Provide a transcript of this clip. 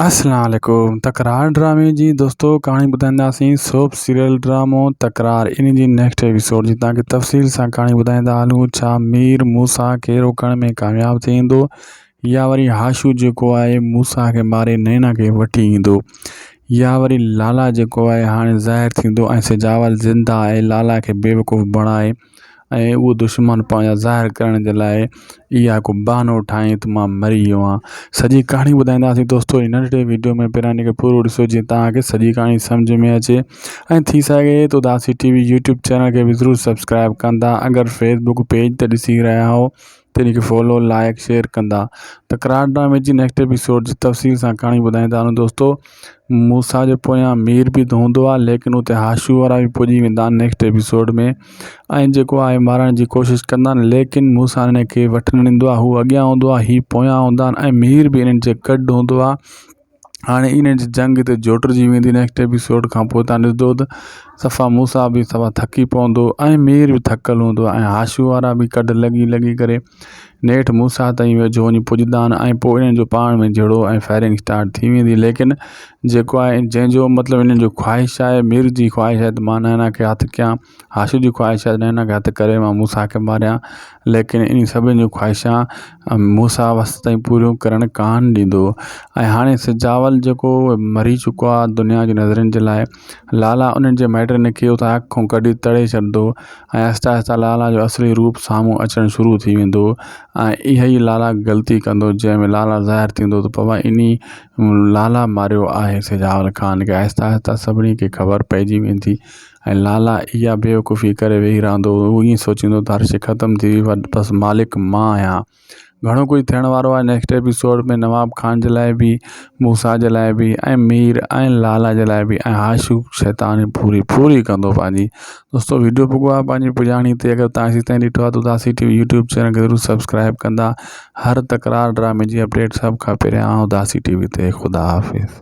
اسلام عليڪم تڪرار ڊرامي جي دوستو ڪهاڻي ٻڌائينداسين سوپ سيريل ڊرامو تڪرار ان جي نيڪسٽ ايپيسوڊ جي تان کي تفصيل سان ڪهاڻي ٻڌائيندا هلون ڇا مير موسيٰ کي روڪڻ ۾ ڪامياب ٿي ويندو يا وري هاشو جيڪو آهي موسيٰ کي ماري نينا کي وٺي ايندو يا وري لالا جيڪو آهي هاڻي ظاهر ٿيندو ۽ سجاول زنده آهي لالا کي بيوقوف بڻائي ۽ اهو دشمن پنهنجا ظاهر ڪرڻ جي لاء اها ڪو بهانو ٺاهين ته مان مري ويو آهيان سڄي ڪهاڻي ٻڌائينداسين دوستو هن ننڍڙي ويڊيو ۾ پهريان هن کي پورو ڏسو جيئن توهان کي سڄي ڪهاڻي سمجهه ۾ اچي ۽ ٿي سگهي ته Udasi T V YouTube channel کي به ضرور سبسڪرائب ڪندا اگر فيس بڪ پيج تي ڏسي رهيا آهيو ته ان کي فالو لائڪ شيئر ڪندا تڪرار ڊرامي جي نيڪسٽ ايپيسوڊ جي تفصيل سان ڪهاڻي ٻڌائيندا هلون دوستو موسيٰ جي پويان مير به هوندو آهي ليڪن اتي هاشو وارا به پڄي ويندا آهن نيڪسٽ ايپيسوڊ ۾ ۽ جيڪو آهي مارڻ جي ڪوشش ڪندا آهن ليڪن موسيٰ انهن کي وٺڻ ڏيندو آهي هو اڳيان هوندو آهي هي پويان هوندا آهن ۽ مير به انهن جي ڪڍ هوندو آهي هاڻي انهن جي جنگ هتي جوٽجي ويندي نيڪسٽ ايپيسوڊ کان پوء تان ڏسندو ته صفا موسيٰ به صفا ٿڪي پوندو ۽ مير به ٿڪل هوندو ۽ هاشو وارا به ڪڍ لڳي لڳي ڪري نيٺ موسيٰ تائين ويجهو وڃي پڄندا آهن ۽ پوء انهن جو پاڻ ۾ جهيڙو ۽ فائرنگ اسٽارٽ ٿي ويندي ليڪن جيڪو آهي جنهن جو مطلب انهن جو خواهش آهي مير جي خواهش آهي ته مان نانا کي هٿ ڪيان هاشو جي خواهش آهي ته نينا کي هٿ ڪري مان موسيٰ کي ماريان ليڪن انهي سڀني جون خواهشان موسيٰ وس تائين پوريون ڪرڻ ڪانه ڏيندو ۽ هاڻي سجاول جيڪو مري چڪو آهي دنيا جي نظرن جي لاء لالا انهن جي مائٽن کي اتان اک کان ڪڍي تڙي ڇڏندو ۽ آهستي آهستي لالا جو اصلي روپ سامهون اچڻ شروع ٿي ويندو ۽ اها ئي لالا غلطي ڪندو جنهن ۾ لالا ظاهر ٿيندو ته بابا انهي لالا ماريو آهي سجاول خان کي آهستي آهستي سڀني کي خبر پئجي ويندي ۽ لالا اها بيوقوفي ڪري ويهي رهندو هو. هو ائين سوچيندو ته هر شيء ختم ٿي وئي بس مالڪ مان آهيان. گهڻو ڪجهه ٿيڻ وارو آهي نيڪسٽ ايپيسوڊ ۾ نواب خان جي لاء به موسيٰ جي لاء به ۽ مير ۽ لالا جي لاء به ۽ هاشو شيطاني پوري پوري ڪندو پنهنجي دوستو ويڊيو پڳو آهي پنهنجي پڄاڻي تي اگر تان ايسي تائين ڏٺو آهي ته Udasi T V YouTube channel کي ضرور سبسڪرائب ڪندا هر تڪرار ڊرامي جي اپڊيٽ سڀ کان پهريان اداسي ٽي وي تي خدا حافظ.